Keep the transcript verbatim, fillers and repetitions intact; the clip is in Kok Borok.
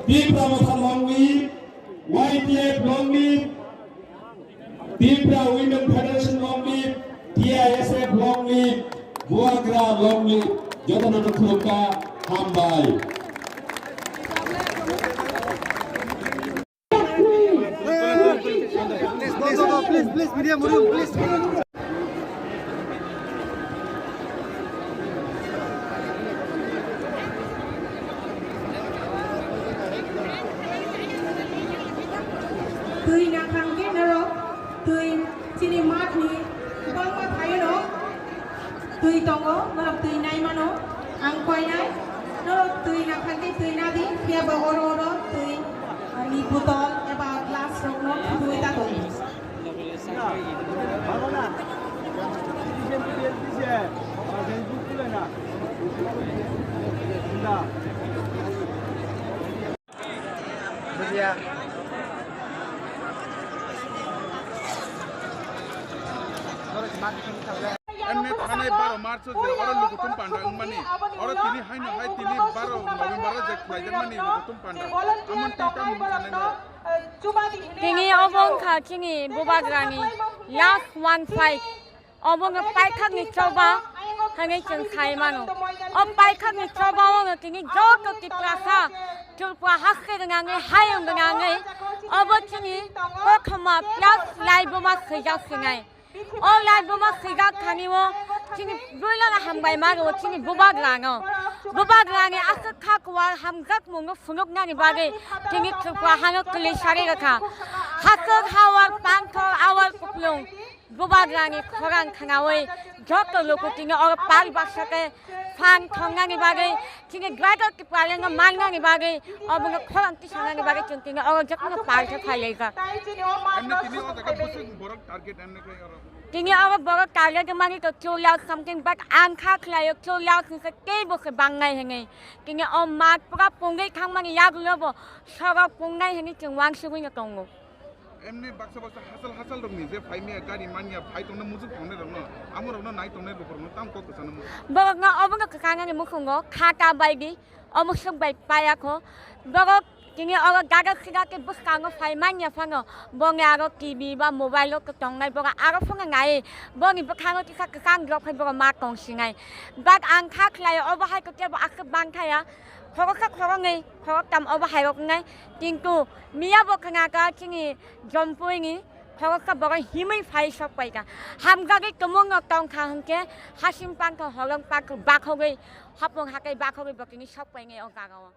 Tipra Motha long live, Y T F long live, Tipra Women Federation long live, T I S F long live, Bubagra long live, jotono no khulumkha, hambai. Please, please, please, please, media, media, please. Twi nakhang khe norok twi chini mathni kwbangma phaio no. Twi tongo, norok twi nai mano, ang koinai, norok twi nakhang khe twi nadi, phiya ba oro oro twi, ah, ni botol eba glass rokno khudui ta tongo. Emne thanai baro March o je oro Lukutum Panda wngmani, oro tini haino hai tini baro November o je khlaijakmani Lukutum Panda. Amon twi tamo wngkha nai no? Tini obo wngkha chini Bubagrani last one fight. Obo wngkha paithakni choba hwnwi chwng sai mano. O paithakni choba o wngkha tini joto Tiprasa, Tripura haste gwnangwi, hayung gwnangwi obo chini kothoma plus laibuma swijak sinai. O laibuma swijak thani o chini bwrwilano hambai ma rwo chini Bubagrano. Bubagrani aswk kha kuwar hamjakmungno phunuknani bagwi tini Tripura hano kwlwi sari rwkha. Haswk hawar panthor awar kuplung. Bubagrani khorang khnaui joto luku tini oro pal baksa khe phan thongnani bagwi chini Greater Tipraland no mannani bagwi obono khorang tisanani bagwi chwng tini oro jotono pal khe phailaijak. Emne tini o jaga bwswk borok target emne khe oro? Tini oro borok target mani to two lakh something, but ang kha khlaio two lakh ni se teibo se bangnai hinwi. Tini o mat pura pungwi thangmani yagulo bo sorok pungnai hinwi chwng wansugwi no tongo. Emni baksa baksa hachal hachal rokni je phai maya gari manya phai tongna muchuk tongnai rokno, amo rokno nai tongnai lukurokno tamo kok kwchangno muchuk. Borokno obono kwchangni mukhungo khata bai di, omo swk bai paya kho. Borok tini oro gada sida tei bwskango phai manya phano bongni aro T V ba mobile o tongnai borok aro phano nai boni bwkhango kisa kwchang rok phai borok ma tong sinai. But ang kha khlai obo hai khe kebo aswk ban thaya khoroksa khoroknwi. Khoroktham obo hairok wngnai, kintu miya bo khna kha chini Jompui ni khoroksa borok himwi phai sok pai kha. Hamjagwi tumung no tong kha hwnkhe hasim pang kha holong pang kha bakhogwi hapung hakai bakhogwi bo tini sok pai nai o jaga o.